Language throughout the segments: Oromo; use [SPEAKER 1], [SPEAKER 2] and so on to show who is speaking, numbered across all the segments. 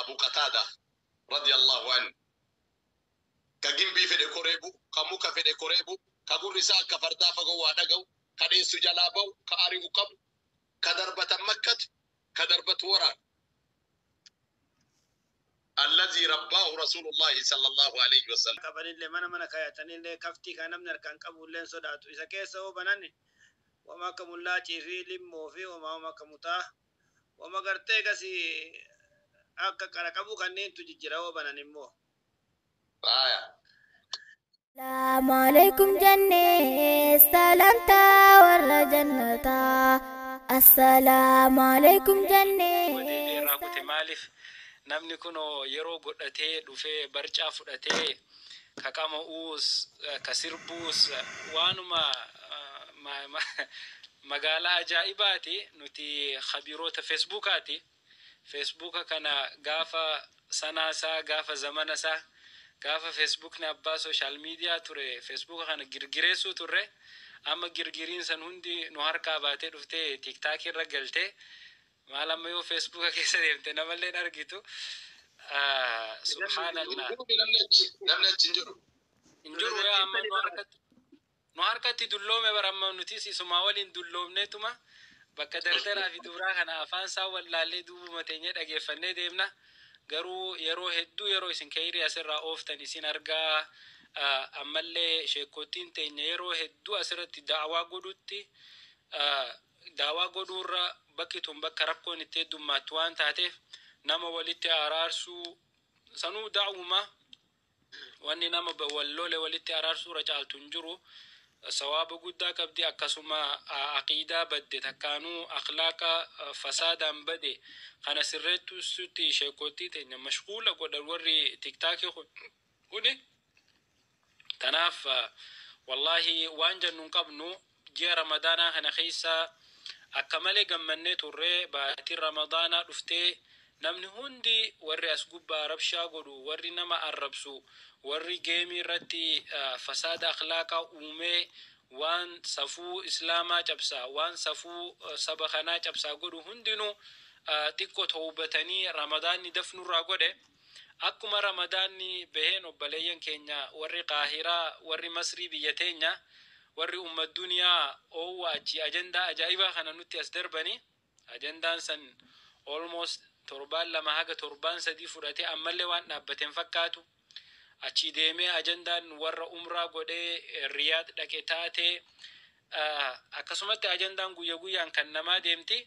[SPEAKER 1] Abu Qataada radiyallahu anhu. Ka gimbii fedhe koree bu'u, ka muka fedhe koree bu'u, ka gurri isaa akka fardaa fagoo waa dhaga'u, ka dheessu jalaa ba'u, ka ari'u qabu, ka darbatan makkatu, ka darbatu waraanu. Allazii rabbaahu Rasuulullaahi sallallaahu aleyhi wasallam.
[SPEAKER 2] Qabanillee mana mana kayatanillee kaftii kan namni harkaan qabullee hin sodaatu. Isa keessa hoo banan wama akka mullaacii fi limmoo fi wama wama akka mutaa wama gartee gasi akka qara qabu kanneentu jijjira hoo banan immoo.
[SPEAKER 1] Faaya.
[SPEAKER 3] Salaamu alaikum jennee salamtaa warra jannataa. Assalaamu alaikum jennee.
[SPEAKER 4] Deebi'ee irraa kute maaliif namni kunoo yeroo godhatee dhufee barcaa fudhatee ka qama'uus ka sirbuus waanuma magaalaa ajaa'ibaati. Nuti khabiroota feesbuukaati. Feesbuuka kana gaafa sanaa isaa, gaafa zamana isaa, gaafa feesbuukni abbaa sooshaal miidiyaa ture, feesbuuka kana girgireessuu turre. Amma girgiriin san hundi nu harkaa baatee dhuftee tiiktaakii irra galtee maal amma yoo feesbuuka keessa deemte namallee hin argitu. Subhaanallah.
[SPEAKER 1] Namni achi hin jiru.
[SPEAKER 4] Hin jiru yaa, amma nu harkatti dulloome bara. Amma nutis isumaa waliin dulloomneetuma bakka dardaraa fi dubraa kana afaan isaa wallaallee duubuma teenyee dhageeffannee deemna. Garuu yeroo hedduu yeroo isin kayrii asirraa ooftan isin argaa. Ammallee sheekottiin teenya yeroo hedduu asirratti daawaa godhutti, daawaa godhuurra bakki tun bakka rakkoon itti heddummaattu waan taateef nama walitti araarsuu sanuu daa'uma wanni nama wal lole walitti araarsuura caaltu hin jiru. Sawaaba guddaa qabdi. Akkasuma aqiidaa badde takkaanuu akhlaaqa fasaadaan bade kana sirreettuutti sheekottii teenya mashquula godhan warri tiktaakii kuni. Kanaaf wallaahi waan jennu hin qabnu. Ji'a Ramadaanaa kana keessa akka malee gammannee turre. Baatiin Ramadaanaa dhuftee namni hundi, warri as gubbaa rabshaa godhu, warri nama arrabsu, warri geemii irratti fasaada akhlaaqaa uumee waan safuu Islaamaa cabsaa, waan safuu saba kanaa cabsaa godhu hundinuu xiqqoo tawbatanii Ramadaanni dafnurraa godhe. Akkuma Ramadaanni baheen obboleeyyan keenya warri Qaahiraa, warri Masrii, biyya teenya warri ummat duniyaa oowwa achi ajandaa ajaa'ibaa kana nutti as darbani. Ajandaan san almost torbaan 2 haga torbaan 3 fudhatee ammallee waan dhaabbateen fakkaatu. Achi deemee ajandaan warra umraa godhee Riyaad dhaqe taatee, akkasumatti ajandaan guyya guyyaan kan namaa deemti.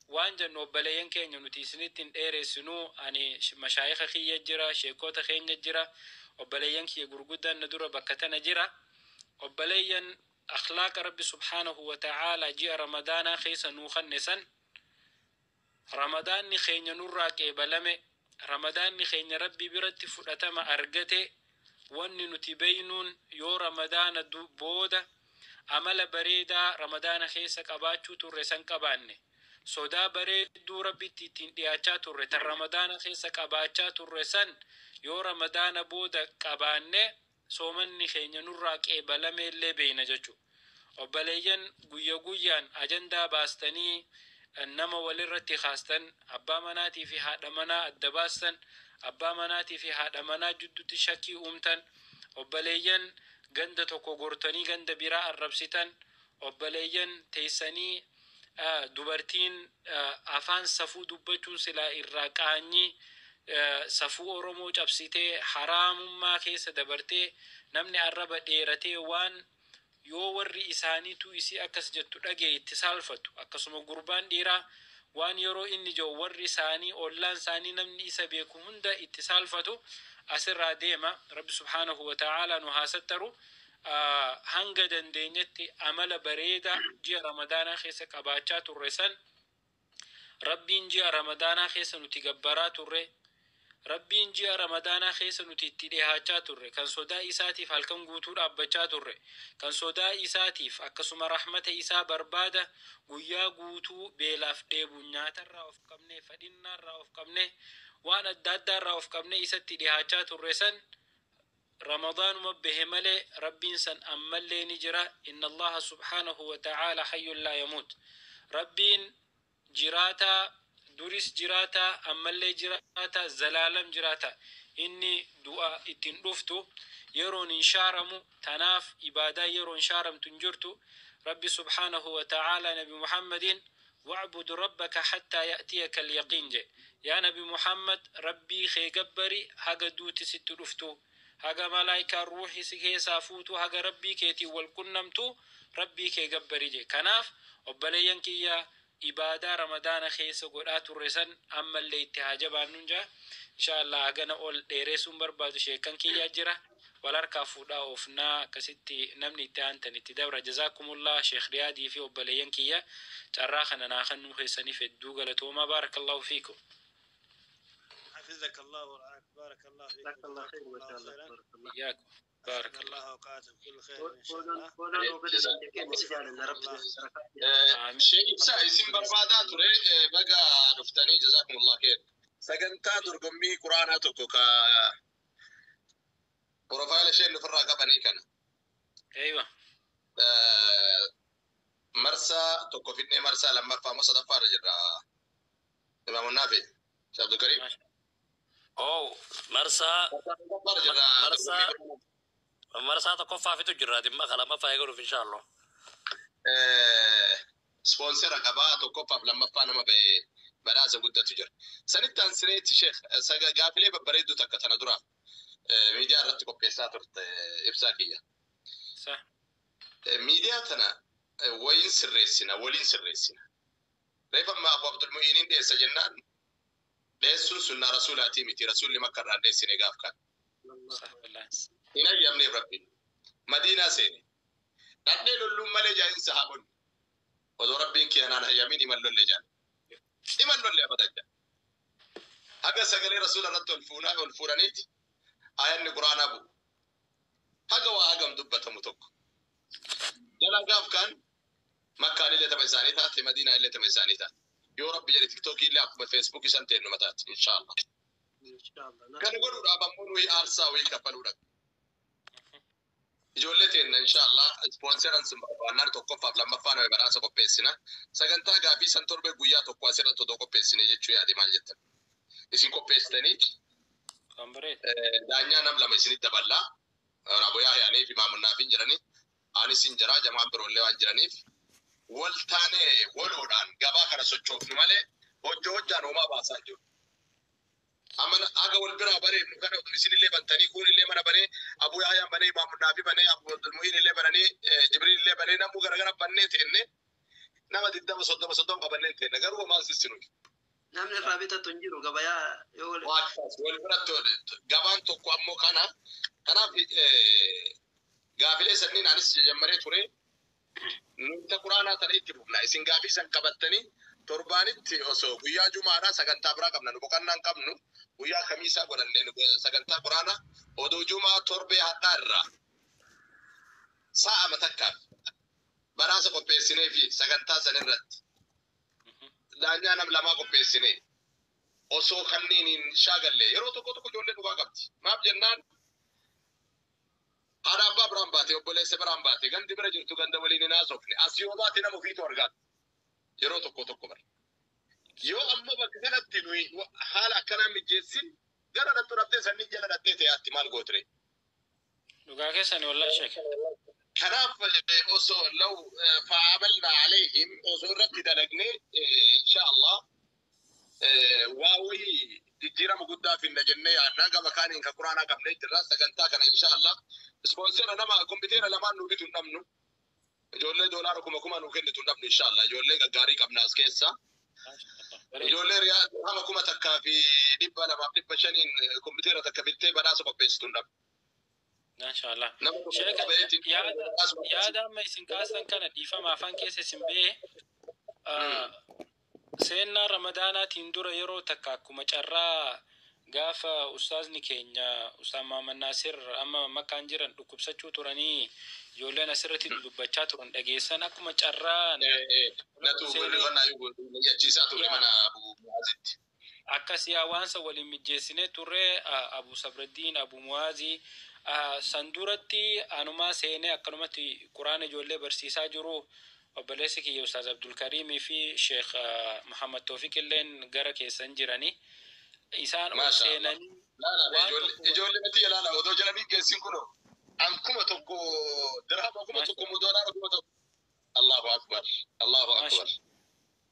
[SPEAKER 4] Waan jennu obboleeyyan keenya, nuti isinitti hin dheeressinuu. Ani mashaayika kiyya jira, sheekota keenya jira, obboleeyyan kiyya gurguddaan na dura bakka tana jira. Obboleeyyan, akhlaaqa Rabbi subhaanahu wa ta'aalaa ji'a Ramadaanaa keessa nuu kanne san, Ramadaanni keenya nurraa qeebalame, Ramadaanni keenya Rabbi biratti fudhatama argate, wanni nuti beeynuun yoo Ramadaana booda amala bareedaa Ramadaana keessa qabaachuu turre san qabaanne, sodaa bareedduu Rabbitti ittiin dhiyaachaa turre tan Ramadaana keessa qabaachaa turre san yoo Ramadaana booda qabaanne, soomanni keenya nurraa qeebalame illee beeyna jechu. Obboleeyyan, guyya guyyaan ajandaa baastanii nama walirratti kaastan, abbaa manaatii fi haadha manaa adda baastan, abbaa manaatii fi haadha manaa jidduutti shakkii uumtan, obboleeyyan ganda tokko gortanii ganda biraa arrabsitan, obboleeyyan teessanii dubartiin afaan safuu dubbachuun silaa irraa qaanyii safuu Oromoo cabsitee haraamummaa keessa dabartee namni arraba dheeratee waan yoo warri isaaniitu isii akkas jettu dhagee itti saalfatu, akkasuma gurbaan dhiiraa waan yeroo inni jiru warri isaanii, ollaan isaanii, namni isa beeku hunda itti saalfatu asirraa deema. Rabbi subhaanahu wa ta'aalaa nu haa sattaru. Hanga dandeenyetti amala bareedaa ji'a Ramadaanaa keessa qabaachaa turre san, Rabbiin ji'a Ramadaanaa keessa nuti gabbaraa turre, Rabbiin ji'a Ramadaanaa keessa nuti itti dhihaachaa turre, kan sodaa isaatiif halkan guutuu dhaabbachaa turre, kan sodaa isaatiif akkasuma rahmata isaa barbaada guyyaa guutuu beelaaf dheebuun nyaatarraa of qabne, fadhinnaarraa of qabne, waan adda addaarraa of qabne isatti dhihaachaa turre san, Ramadaanuma bahe malee Rabbiin san ammallee ni jira. Inna Allaha subhaanahu wa ta'aala hayyun laa yamuut. Rabbiin jiraataa. Duris jiraata, ammallee jiraata, zalaalam jiraata. Inni du'a ittiin dhuftu, yeroon hin shaaramu. Tanaaf ibaadaa yeroon shaaramtu hin jirtu. Rabbi subhaanahu wa ta'ala Nabi Muhammadiin "واعبد ربك حتى يأتيك اليقين" je. Yaa Nabi Muhammad, Rabbii kee gabbari haga duuti sitti dhuftu, haga malaayikaan ruuxii si keessaa fuutu, haga Rabbii keetiin wal qunnamtu Rabbii kee gabbari je. Kanaaf obboleeyyan kiyya, ibaadaa Ramadaana keessa godhaa turre san ammallee itti haa jabaannuun jaa. Insha Allah hagana ol dheeressuun barbaadu. Sheekan kiyyaa jira, wal harkaa fuudhaa oofnaa. Akkasitti namni itti aantan itti dabra. Jazaakumullah, Sheekh Riyaadii fi obboleeyyan kiyya, carraa kana naa kennuu keessaniif hedduu galatoomaa. Baarakallahu fiikum.
[SPEAKER 2] حفظك الله ورعاك، بارك الله فيك.
[SPEAKER 5] جزاك الله خير، ما
[SPEAKER 2] الله
[SPEAKER 5] شاء الله.
[SPEAKER 2] خيرا.
[SPEAKER 5] بارك الله.
[SPEAKER 4] إياكم، بارك
[SPEAKER 2] أحسن
[SPEAKER 4] الله.
[SPEAKER 2] الله أوقاتكم كل خير إن شاء الله.
[SPEAKER 5] الله.
[SPEAKER 4] آمين.
[SPEAKER 1] Sheekh Ibsaa, isin barbaadaa ture, baga dhuftanii, jazakumullah kheer. Sagantaa dorgommii quraanaa tokko ka profile isheen ofirraa qabanii kana.
[SPEAKER 4] Aywa.
[SPEAKER 1] Marsaa tokko fidnee marsaa lammaffaa moo sadaffaa irra jirra. Imaamun Naafi, Sheekh Abdulkariim.
[SPEAKER 6] Oh, marsaa
[SPEAKER 1] Marsaa lammaffaa irra jirra.
[SPEAKER 6] Marsaa
[SPEAKER 1] dorgommii quraanaa.
[SPEAKER 6] Marsaa tokkoffaa fitu jirra, dhimma ka lammaffaa eegaluuf inshaallah.
[SPEAKER 1] Sponsor qabaa, tokkoffaaf lammaffaa nama ba'e badhaasa guddatu jira. Sanitti aansineeti, Sheekh, gaafilee babbareedduu takka tana dura miidiyaa irratti qopheessaa turte, Ibsaa kiyya.
[SPEAKER 4] Sa.
[SPEAKER 1] Miidiyaa tana wayin sirreessina, waliin sirreessina. Reefa amma Abu Abdulmu'iiniin dhiyeessa jennaan, dhiyeessuun sunnaa rasuulaatii miti, rasuulli Makka irraa dhiyeessine gaaf kan.
[SPEAKER 4] Sa wallahi.
[SPEAKER 1] Hin ayyamneef Rabbiin. Madiinaa seene. Dhadhee lolluun malee jaayin sahaabonni. Odoo Rabbiin kiyyanaan hayyamin himan lolle jaan. Himan lolle abadan jaan. Haga sagalee rasuula irratti ol fuunaa ol fuudhaniiti ayanni quraanaa bu'u. Haga waa hagam dubbatamu tokko. Jala gaaf kan Makkaan illee tapha isaanii taate, Madiinaa illee tapha isaanii taate. Yoo Rabbi jedhe Tiktookii illee akkuma Feesbuukii san teennuma taate, inshaallah. Kana godhuudhaaf ammoo nuyi aarsaa wayii kaffaluudha. Ijoollee teenna, inshaallah, sponsoran sun barbaannaan tokkoffaaf lammaffaa nama badhaasa qopheessina. Sagantaa gaafii san torbee guyyaa tokko asirratti odoo qopheessine jechuu yaade, maal jettan? Isin qopheessitanii
[SPEAKER 4] Kan bareeda.
[SPEAKER 1] Daanyaa nam lama isinit daballaa. Abu Yahyanii fi Maamunnaaf hin jiranii. Anis hin jira, jamaan biroollee waan jiraniif. Wal taanee waloodhaan gabaa kana sochoofnu malee hojii hojjaan homaa baasaa hin jiru. Amma haga wal biraa bareednu kana otoo isinillee bantanii, kuunillee mana banee, Abu Yahyaan banee, Maamunnaafi banee, Abu Abdulmuhiin illee bananii, Jibriil illee banee, namuu garagara bannee teenne nama 20, 30, 30 qabannee teenne, garuu homaan sissinu.
[SPEAKER 5] Namni irraa bitatu hin jiru gabayaa yoo wal
[SPEAKER 1] Waaqas wal biratti gabaan tokko ammoo kana. Kanaaf gaafilee sanniin anis jammaree ture. Nuti quraanaa tana itti fufna. Isin gaafii san qabattanii torbaanitti osoo guyyaa jumaadhaa sagantaa biraa qabna, nu boqonnaa hin qabnu, guyyaa kamiisaa godhanne nu sagantaa quraanaa odoo jumaa torbee hadhaa irraa sa'a takkaaf badhaasa qopheessinee fi sagantaa san irratti daanyaa nam lamaa qopheessinee osoo kanneen hin shaagalle. Yeroo tokko tokko ijoollee dhugaa qabdi. Maaf jennaan, haadha abbaa biraan baate, obboleessa biraan baate, gandi bira jirtu ganda waliin hin haasofne, as yoo baate nama ofiitu argaata. Yeroo tokko tokko bara. Yoo ammoo bakka kanatti nuyi haala akkanaa mijeessin, gara dhattu dhabdee sanni jala dhattee ta'aatti maal gootire?
[SPEAKER 4] Dhugaa keessani wallahi, Sheek.
[SPEAKER 1] Kanaaf osoo law fa'amalna alayhim, osoo irratti dalagne, insha Allah waa wayii jijjiirama guddaa finna jennee yaadna. Gama kaaniin ka quraanaa qabnee jirra. Sagantaa kana, insha Allah, sponsor nama kompiitera lamaan nuu bitu hin dhabnu. Ijoollee doolaara kuma kuma nuu kennitu hin dhabnu, insha Allah. Ijoollee gaggaarii qabna as keessa. Ijoollee riyaa dirhama 1500-500n kompiitera takka bittee badhaasa qopheessitu hin dhabnu.
[SPEAKER 4] Maashaallah.
[SPEAKER 1] Nama tokko
[SPEAKER 4] Sheeka,
[SPEAKER 1] qabeetiin
[SPEAKER 4] yaada
[SPEAKER 1] badhaasa qopheessitu.
[SPEAKER 4] Yaada amma isin kaastan kana, dhiifama afaan keessa isin ba'e, seennaa Ramadaanaatiin dura yeroo takka akkuma carraa gaafa ustaazni keenya Ustaaz Muhammad Naasir amma Makkaan jiran dhukkubsachuu turanii, ijoolleen asirratti dubbachaa turan dhageessan, akkuma carraa
[SPEAKER 1] Natu yachiisaa ture mana Abu Muazitti.
[SPEAKER 4] Akkas yaa, waan san waliin mijjeessinee turre. Abu Sabraddiin, Abu Muwaazii san duratti anumaa seenee akkanumatti quraana ijoollee barsiisaa jiru. Obboleessi kiyya Ustaaz Abdulkariimii fi Sheekh Muhammad Toofiq illeen gara keessan jiranii. Isaan ol
[SPEAKER 1] Maasha Allah.
[SPEAKER 4] seenanii
[SPEAKER 1] Laala
[SPEAKER 4] waan
[SPEAKER 1] ijoollee
[SPEAKER 4] tokko
[SPEAKER 1] ijoollee miti laala odoo jedhanii geessin kunoo. An 1000 dirhama kuma
[SPEAKER 4] Maasha
[SPEAKER 1] tokko mu doolaara 1000. Allahu akbar. Allahu
[SPEAKER 4] Maasha
[SPEAKER 1] akbar.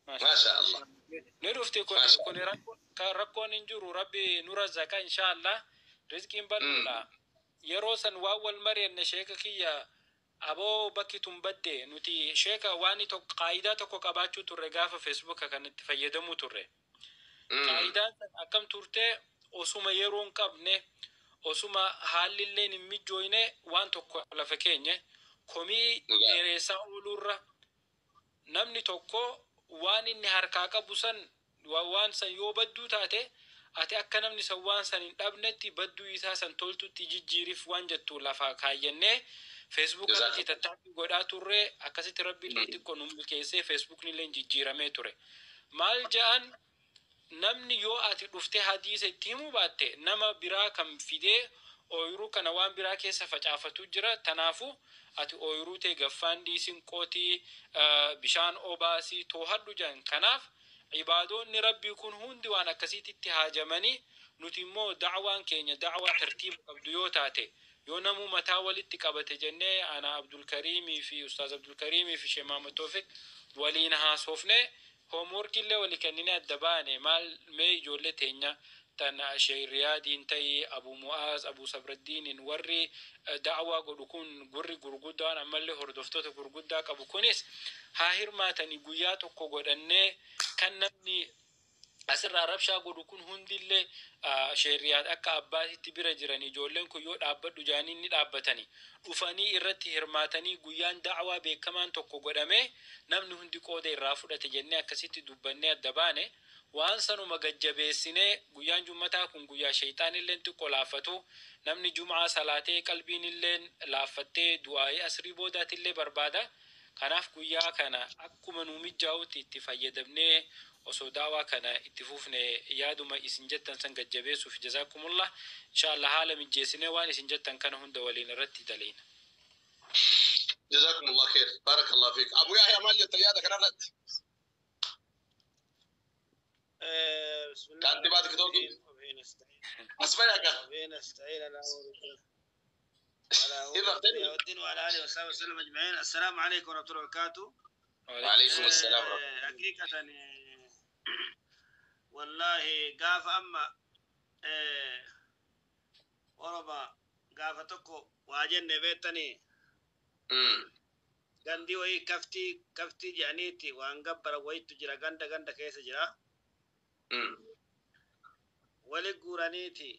[SPEAKER 4] Maasha
[SPEAKER 1] Maasha Allah.
[SPEAKER 4] Ni dhufti kun
[SPEAKER 1] Maasha
[SPEAKER 4] kun
[SPEAKER 1] Allah.
[SPEAKER 4] Rakkoon hin jiru, rabbi nu razzaqa insha Allah, rizqiin bal'uudha. Yeroo san waan wal mari'anne, sheeka kiyya, aboo bakki tun badde nuti, sheeka, waan tokko qaayidaa tokko qabaachuu turre gaafa Feesbuuka kan itti fayyadamuu turre. Qaayidaan san akkam turte? Osuma yeroo hin qabne, osuma haalli illeen hin mijjooyne, waan tokko lafa keenye komii
[SPEAKER 1] Dhugaa.
[SPEAKER 4] dheeressaa ooluurra namni tokko waan inni harkaa qabu san waan san yoo badduu taate, ati akka namni san waan san hin dhabnetti badduu isaa san toltutti jijjiiriif waan jettu lafa kaayyannee Feesbuuk irratti tattaaffii godhaa turre. Akkasitti rabbi illee xiqqoo nu milkeessee Feesbuukni illee jijjiiramee ture. Maal ja'an, namni yoo ati dhuftee hadiisa itti himuu baatte, nama biraa kan fidee ooyiruu kana waan biraa keessa facaafatu jira. Tanaafu ati ooyiruu tee gaffaan dhiisin, qootii, bishaan obaasii, toohadhu jedhan. Kanaaf ibaadoonni rabbii kun hundi waan akkasiitti haajamanii, nuti immoo da'waan keenya da'waa tartiiba qabdu yoo taate, yoo namuu mataa walitti qabate jennee, ana Abdulkariimii fi Ustaaz Abdulkariimii fi Sheekh Muhammad Toofiq waliin haasofne, homework illee walii kenninee adda baane. Maal mee ijoollee teenya tan Sheekh Riyaadiin ta'ii, Abu Mu'aaz, Abu Sabraddiiniin, warri da'waa godhu kun, gurri gurguddaan ammallee hordoftoota gurguddaa qabu kunis haa hirmaatanii, guyyaa tokko godhannee kan namni asirraa rabshaa godhu kun hundillee sheeriyaat akka abbaatitti bira jiran, ijoolleen kun yoo dhaabbadhu jaanii ni dhaabbatanii dhufanii irratti hirmaatanii, guyyaan da'waa beekamaan tokko godhamee namni hundi qooda irraa fudhate jennee akkasitti dubbannee adda baane. Waan sanuma gajjabeessinee, guyyaan jummataa kun guyyaa shayxaan illeen xiqqoo laaffatu, namni jum'aa salaatee qalbiin illeen laaffattee du'aa'ii asrii boodaatillee barbaada. Kanaaf guyyaa kana akkuma nuu mijaa'utti itti fayyadamnee osoo daawaa kana itti fufne, yaaduma isin jettan san gajjabeessuuf. Jazaakumullah. Inshallah haala mijjeessinee waan isin jettan kana hunda waliin irratti daleena.
[SPEAKER 1] جزاكم الله خير، بارك الله فيك. ابو يحيى، maal jetta yaada kanarratti?
[SPEAKER 2] بسم الله.
[SPEAKER 1] كاتبات كتوكي.
[SPEAKER 2] وبه نستعين.
[SPEAKER 1] اسمع يا
[SPEAKER 2] وبه نستعين على أمور
[SPEAKER 1] إيه رفتني؟
[SPEAKER 2] الدين وعلى آله وصحبه وسلم أجمعين. السلام عليكم ورحمة الله وبركاته.
[SPEAKER 1] وعليكم السلام ورحمة
[SPEAKER 2] حقيقة والله gaafa amma oroba gaafa tokko waa jenne beektanii, gandi wayii kaftii kaftii jedhaniiti waan gabbara wayitu jira, ganda ganda keessa jira. Wali guuraniiti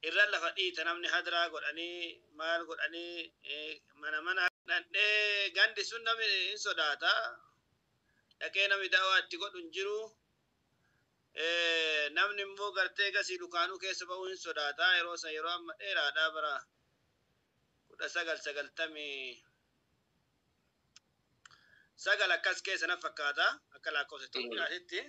[SPEAKER 2] irra lafa dhiita, namni hadraa godhanii maal godhanii, mana mana dhandhee, gandi sun namni hin sodaata, dhaqee namni da'waa itti godhu hin jiru. Namni immoo gartee gasii dukaanuu keessa ba'uu hin sodaata. Yeroo san, yeroo amma dheeraadha, bara 1999 akkas keessa na fakkaata akka lakkoofsa Itoophiyaatitti.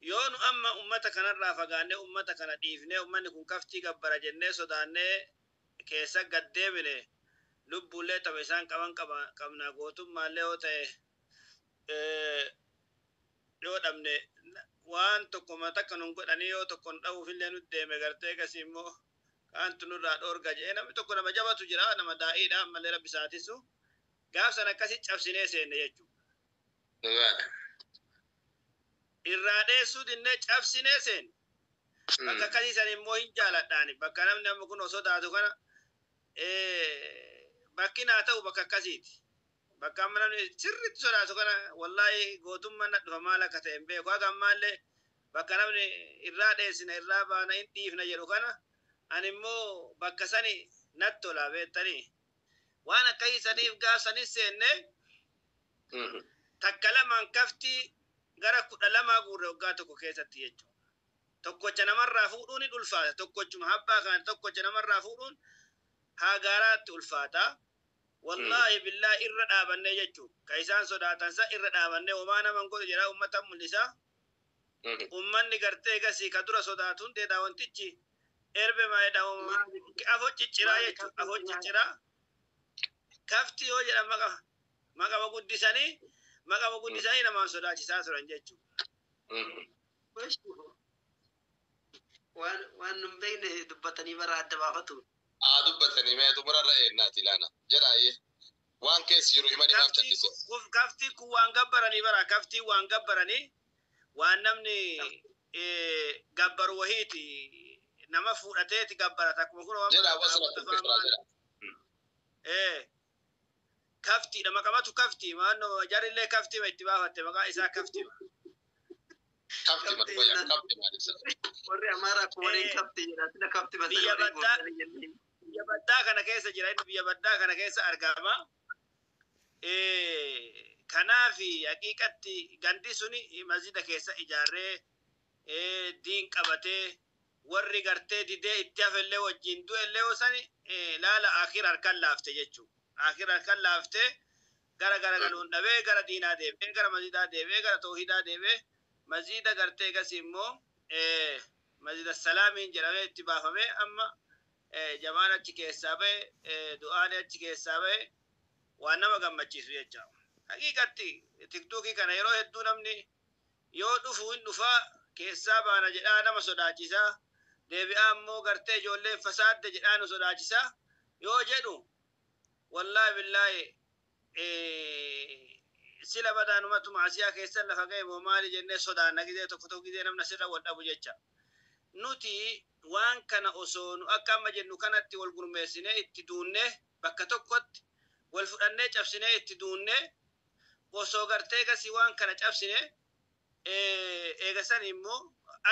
[SPEAKER 2] Yoo nu amma ummata kanarraa fagaannee, ummata kana dhiifnee, ummanni kun kaftii gabbara jennee sodaannee keessa gad deebine, lubbuullee tapha isaan qaban qabna, gootummaallee yoo ta'e yoo dhabne, waan tokko mata nun godhanii, yoo tokko nu dha'uufillee nu deeme, gartee gasii immoo kaantu nurraa dhoorga jedhee namni tokko nama jabatu jira, nama daa'iidha, ammallee rabbi isaatisu gaaf san akkasi cabsinee seenne jechuudha.
[SPEAKER 1] Dhugaadha.
[SPEAKER 2] Irraa dheessuu dinnee cabsinee seenne. Bakka akkasii san immoo hin jaaladhaani. Bakka namni amma kun sodaatu kana bakki naa ta'u bakka akkasiiti. Bakka amma namni sirriitti sodaatu kana wallaahi gootummaan na dhufa, maal akka ta'e hin beeku. Haga ammaallee bakka namni irraa dheessina, irraa baana, hin dhiifna jedhu kana, ani immoo bakka sani natti tola beektanii. Waan akkasii saniif gaaf sanis seenne, takka lamaan kaftii gara 12 guurre waggaa tokko keessatti jechuudha. Tokkocha namarraa fuudhuun ni ulfaata. Tokkochuma habbaa kana tokkocha namarraa fuudhuun haa gaaraatti ulfaata. Wallaahi billaa irra dhaabannee jechuudha. Ka isaan sodaatan sa irra dhaabannee homaa naman godhu jedhaa uummata mul'isa. Uummanni gartee gasii ka dura sodaatu hundeedha wantichi. Erbe maayidha afoo cicciraa jechuudha. Afoo cicciraa. Kafti yoo jedhan maqama guddisanii maqama guddisanii namaan sodaachisaa turan jechuudha.
[SPEAKER 5] Waan nun beekne dubbatanii bara adda baafatu.
[SPEAKER 1] Haa dubbatanii mee xumurarra eennaati ilaana. Jedhaayyee. Waan keessa jiru himanii maaf callise.
[SPEAKER 2] Kafti kun waan gabbaranii bara kaftii waan gabbaranii waan namni gabbaru wahiiti nama fuudhateeti gabbarata akkuma kun waan
[SPEAKER 1] Jedhaa wasana turte jedha.
[SPEAKER 2] Kaftiidha maqamatu kaftii maannoo jarillee kaftii itti baafatte maqaa isaa kaftii.
[SPEAKER 1] Kafti maal kafti maal ibsa.
[SPEAKER 5] Warri Amaaraa akkuma waliin kafti jedha. Sila kafti basana
[SPEAKER 2] Biyya
[SPEAKER 5] waliin
[SPEAKER 2] baddaa-
[SPEAKER 5] gootanii jennee.
[SPEAKER 2] Biyya baddaa kana keessa jira inni biyya baddaa kana keessa argama. Kanaaf haqiiqatti gandi suni masjida keessa ijaarree diin qabatee warri gartee didee itti hafellee wajjin du'ellee osani laala akir harkan laafte jechuudha. Akir harkan laafte gara gara galuun dhabee gara diinaa deebi'ee gara masjidaa deebi'ee gara toohidaa deebi'ee masjida gartee gasi immoo masjida salaamiin jedhamee itti baafamee amma jamaan achi keessaa ba'e du'aan achi keessaa ba'e waan nama gammachiisu jecha. Haqiiqatti tiktookii kana yeroo hedduu namni yoo dhufu hin dhufaa keessaa baana jedhaa nama sodaachisaa deebi'aa immoo gartee ijoolleen fasaadde jedhaa nu sodaachisaa yoo jedhu wallaahi billaahi sila badaanumatu maasiyaa keessan lafa ga'e moo maali jennee sodaanna gizee tokko tokko gizee namna sirra wal dhabu jecha. Nuti waan kana osoo nu akka amma jennu kanatti wal gurmeessinee itti duunnee bakka tokkotti wal fudhannee cabsinee itti duunnee osoo gartee gasii waan kana cabsine eegasan immoo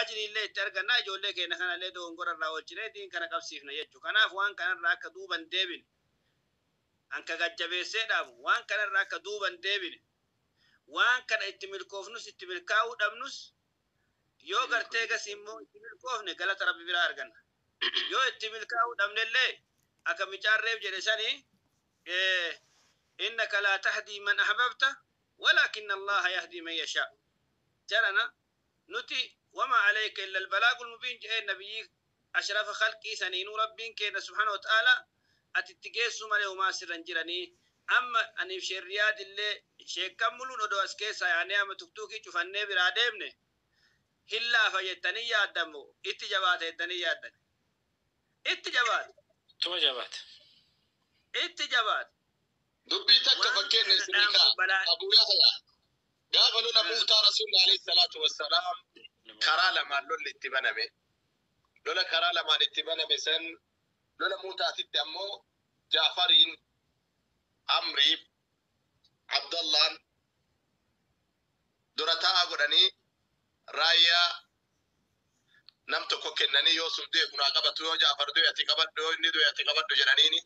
[SPEAKER 2] ajriillee itti argannaa ijoollee keenya kanallee dogongora irraa oolchinee diin kana qabsiifna jechuudha. Kanaaf waan kanarraa akka duuban deebine hanka gajjabeessee dhaabu waan kanarraa akka duuban deebine waan kana itti milkoofnus itti milkaa'uu dhabnus yoo gartee gasii immoo itti milkoofne galata rabbi biraa arganna. Yoo itti milkaa'uu dhabnellee akka micaarreef jedhe sanii innaka laa tahdii man ahbabta walaakinna allaha yahdii man yashaa. Jarana nuti wama alayka illa albalaagul mubiin jedhee nabiyyi ashrafa khalqii saniinuu rabbiin keenya subhaana wa ta'aalaa ati itti geessu malee homaa sirra hin jiranii amma aniif sheerriyaadillee sheekkan muluun odoo as keessaa yaanee amma tuktuukii cufannee biraa deemne hin laafa jettanii yaaddamoo itti jabaata jettanii yaaddan itti jabaata
[SPEAKER 4] Tuma jabaata.
[SPEAKER 2] itti jabaata.
[SPEAKER 1] Dubbii takka fakkeenya isinii ka'a. Abuu Yahya. Gaafa lola Muutaa Rasuulli alayhi salaatu wassalaam karaa lamaan lolli itti baname. Lola karaa lamaan itti baname san lola Muutaatitti ammoo Jaafariin, Amriif, Abdallaan dura taa'aa godhanii raayyaa nam tokko kennanii yoo sun du'e kunaa qabatu yoo Jaafar du'e ati qabadhu yoo inni du'e ati qabadhu jedhaniini.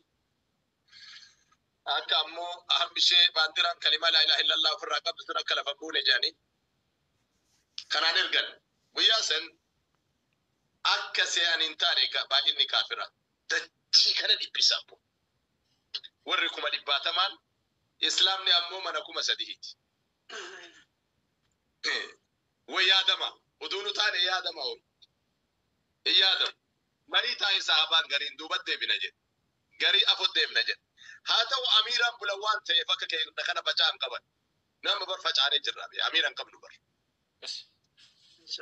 [SPEAKER 1] Akka ammoo harmi ishee baandiraan kalimaa laa ilaaha illallah ofirraa qabdu sun akka lafa buune jedhanii kanaan ergan guyyaa san akka se'an hin taane baay'inni kaafira dachii kana dhiphisa ammoo warri 200,000 islaamni ammoo mana 3,000ti. Way yaadama utuu nu taane yaadama oo hin yaadamu marii taa'e sahabaan gariin duuba deebina jedhe garii afur deebina jedhe. Haa ta'u amiiraan bulan waan ta'eef akka keenya kana faca'an qaban nama bar facaanee jirra amiiraan qabnu bar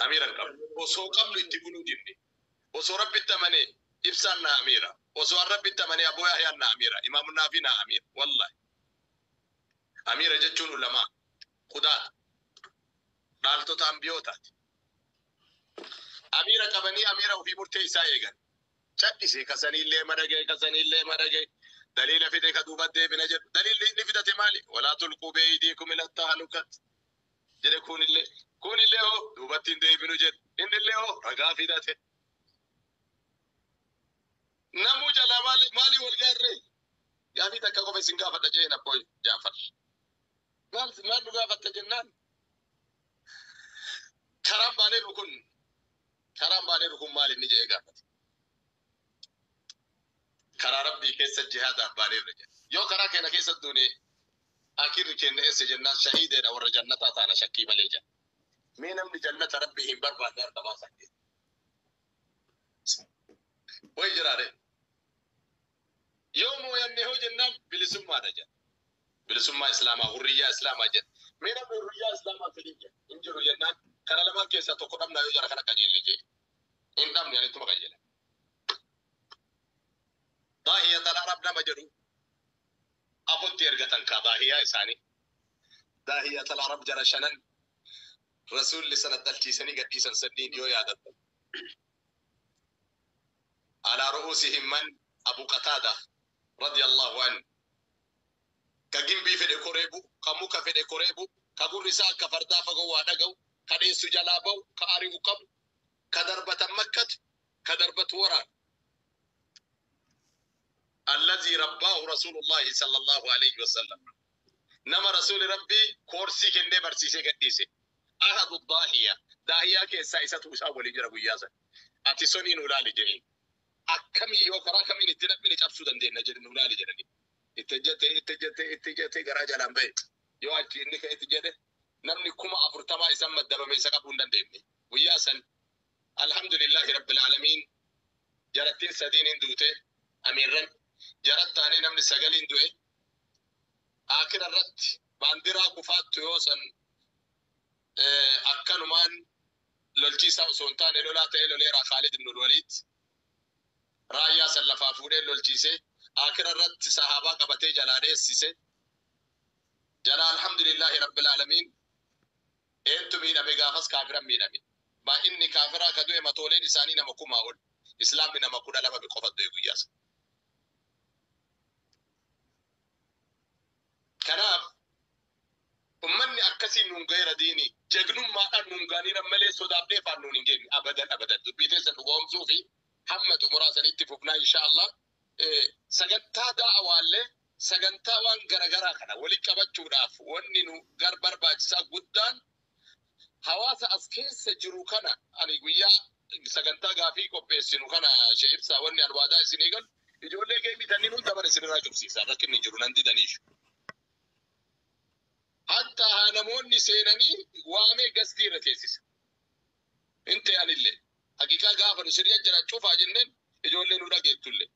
[SPEAKER 1] amiiraan qabnu osoo qabnu itti buluu dinne osoo rabbitti amanee ibsaan na amiira osoo an rabbitti amanee aboo yahyaan na amiira imaamu naafi na amiira wallahi amiira jechuun ulamaa qudaata dhaaltota ambiyootaati amiira qabanii amiira ofii murtee isaa eegan cadhise kasaniillee madagee kasaniillee madagee daliila fide ka duuba deebina jedhu daliilli inni fidate maali walaa tulquu beeydiikum ila tahalukat jedhe kunillee kunillee hoo duubatti hin deebinu jedhu innillee hoo ragaa fidate namuu jalaa maali maali wal gaarree gaafii takka qofa isin gaafadha jeen abbooy Jaafar maal maal nu gaafatta jennaan karaan baanee rukun karaan baanee rukun maal inni jedhee gaafate karaa rabbii keessa jihaadaaf baaneerra jedhe yoo karaa keenya keessa duune akirri keenya eessa jennaan shahiideedha warra jannataa taana shakkii malee jedha mee namni jannata rabbii hin barbaanne harka baasan jedhe. Way jiraare. Yoo mooyanne hoo jennaan bilisummaadha jedha. Bilisummaa Islaamaa, hurriyyaa Islaamaa jedha. Mee namni hurriyyaa Islaamaa fedhii jedha. Hin jiru jennaan kana lamaan keessaa tokko dhabnaa yoo jara kana qajeelle jee. Hin dhabne ani ittuma qajeela. Daahiyat al-Arab nama jedhu afotti ergatan kaa daahiyaa isaanii. Daahiyat al-Arab jara shanan rasuulli sana dhalchiisanii gadhiisan sanniin yoo yaadattan. على رؤوسهم من أبو قتادة رضي الله عنه. كجنبي في الكوريبو، كموكا في الكوريبو، كغرسا كفردا فجوا دعو، كديس جلابو، كأريو كب، كدربة مكة، كدربة ورا. الذي رباه رسول الله صلى الله عليه وسلم. نما رسول ربي كورسي كنده برسيسه كديسه. أحد الضاحية، داهية كيسا توسا ولي جرب يازا. أتسوني نولالي جميل. Akkamii yoo karaa kamiin itti namni cabsuu dandeenya jedhan ulaali jedhani. Itti jette itti jette itti jette garaa jalaan ba'e. Yoo achi inni ka'e itti jedhe namni 40,000 isan maddabame isa qabuu hin dandeenye. Guyyaa san alhamdulillahi rabbil aalamiin jarattiin 3 hin duute amiirran jarattaanii namni 9 hin du'e. Akira irratti baandiraa kufaattu yoo san akkanumaan lolchiisaa osoo hin taane lolaa ta'e loleeraa Khaalid ibn Waliid. Raayyaa san lafaa fuudhee lolchiise akira irratti sahaabaa qabatee jalaa dheessise. Jalaa alhamdulillahi rabbil aalamiin eentu miidhame gaafas kaafiran miidhame. Baay'inni kaafiraa ka du'e matooleen isaanii nama 1000 ol. Islaamni nama 12 qofa du'e guyyaa sana. Kanaaf ummanni akkasiin nuun gaheera diinii jagnummaadhaan nuun gaaniira malee sodaaf dheefaan nuun hin geenye abadan abadan dubbii teessan dhugoomsuu fi hamma xumuraa sanitti fufnaa insha Allah. Sagantaa daawaallee sagantaa waan garagaraa kana walitti qabachuudhaaf wanni nu gar barbaachisaa guddaan hawaasa as keessa jiru kana ani guyyaa sagantaa gaafii qopheessinu kana Sheekh Ibsaa wanni alwaadaa isinii galu ijoollee geemii tanniin hunda bara isinirraa cubsiisa rakkinni hin jiru nan didaniif. Hatta haa namoonni seenanii waamee gastii irra teessisa. Hin ta'anillee. Haqiiqaa gaafa nu sirrii jira cufaa jenneen ijoollee nu dhageettullee.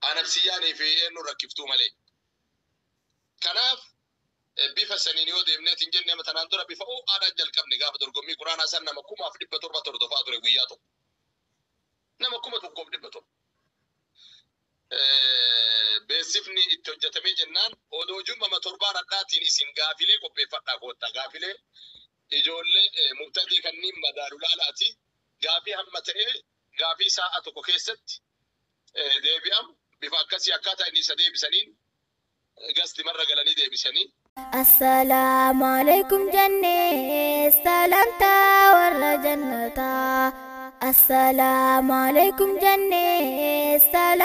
[SPEAKER 1] Anabsiyyaanii fi eenyu rakkiftuu malee. Kanaaf bifa saniin yoo deemneet hin jenne tanaan dura bifa ho'aadhaan jalqabne gaafa dorgommii quraanaa san nama 1700 hordofaa ture guyyaa tokko. Nama 1700. Beeksifni itti hojjetamee jennaan odoo jumama torbaan adhaatiin isin gaafilee qopheeffadhaa koottaa gaafilee ijoollee mubtadii kanneen madaalu laalaati gaafii hamma ta'ee gaafii sa'a tokko keessatti deebi'amu bifa akkasii akkaataa inni isa deebisaniin gasti marra galanii deebisanii.
[SPEAKER 3] Assalaamu alaikum jennee salamtaa warra jannataa. Assalaamu alaikum jennee salamtaa.